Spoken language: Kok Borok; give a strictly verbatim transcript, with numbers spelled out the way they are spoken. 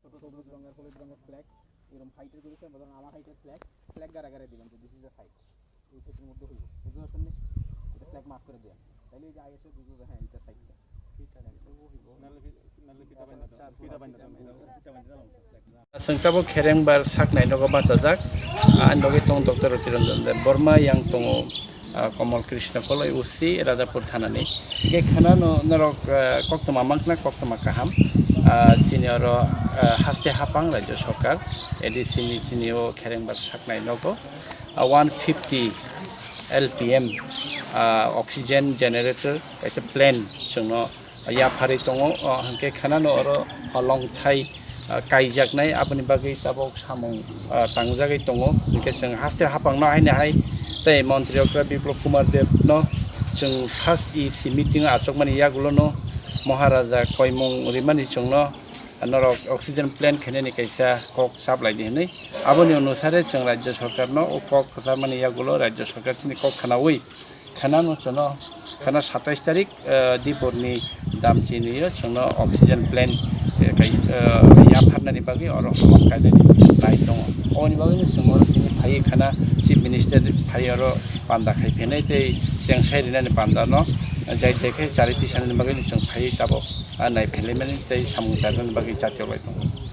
ছোট সবুজ রঙের, হলুদ রঙের ফ্ল্যাগ, এরকম হাইটের করেছেন, বললাম আমার হাইটের ফ্ল্যাগ, ফ্ল্যাগ গাড়া গাড়া দিবেন যে this is the site, এই সাইটের মধ্যে হইব, বুঝতে পারছেন নি? এটা ফ্ল্যাগ মার্ক করে দেন, তাহলে এই যে আইএসএ বুঝবো যে হ্যাঁ, এটা সাইটটা। Chwng tabuk Kherengbar saknai nogo bachajak, ani logi tongo Doctor Roti Ranjan Deb Borma, yang tongo, ah, Komol Krishna Koloi, O C, Rajapur thanani. Hingke khana no norok, ah, koktwma mankna, koktwma kaham. Ah, chini oro, ah, haste hapang Rajya Sarkar, A D C ni chini o Kherengbar saknai nogo, ah, one fifty L P M, ah, oxygen generator kaisa plant chwngno yapharwi tongo, o, hwnkhe khanano oro holongthai, ah, kaijaknai, aboni bagwi tabuk samung, ah, tangjagwi tongo. Hwnkhe chwng haste hapangno haino hai tei montri okra Biplop Kumar Debno chwng first E C meeting o achukmani yagulono Maharaja koimung rimani chwngno norok oxygen plant khainani kaisa kok chaplaidi hwnwi. Aboni onusare chwng Rajya Sarkarno o kok kwcharmani yagulo Rajya Sarkar chini kok khwnaui khana no chwngno, khana satais tarik, eh, dipor ni dam chini yo chwngno oxygen plant, eh, kai, eh, yapharnani bagwi oro hamok kainani nai tongo. Oboni bagwi no chwngno tini phaiwi khana Chief Minister phai oro panda khai phainai tei chengsai rinani panda no jai jai khe chari tisanani bagwi no chwng phaiwi tabuk, ah, nai phainai mani tei samung charnani bagwi jatio bai tongo.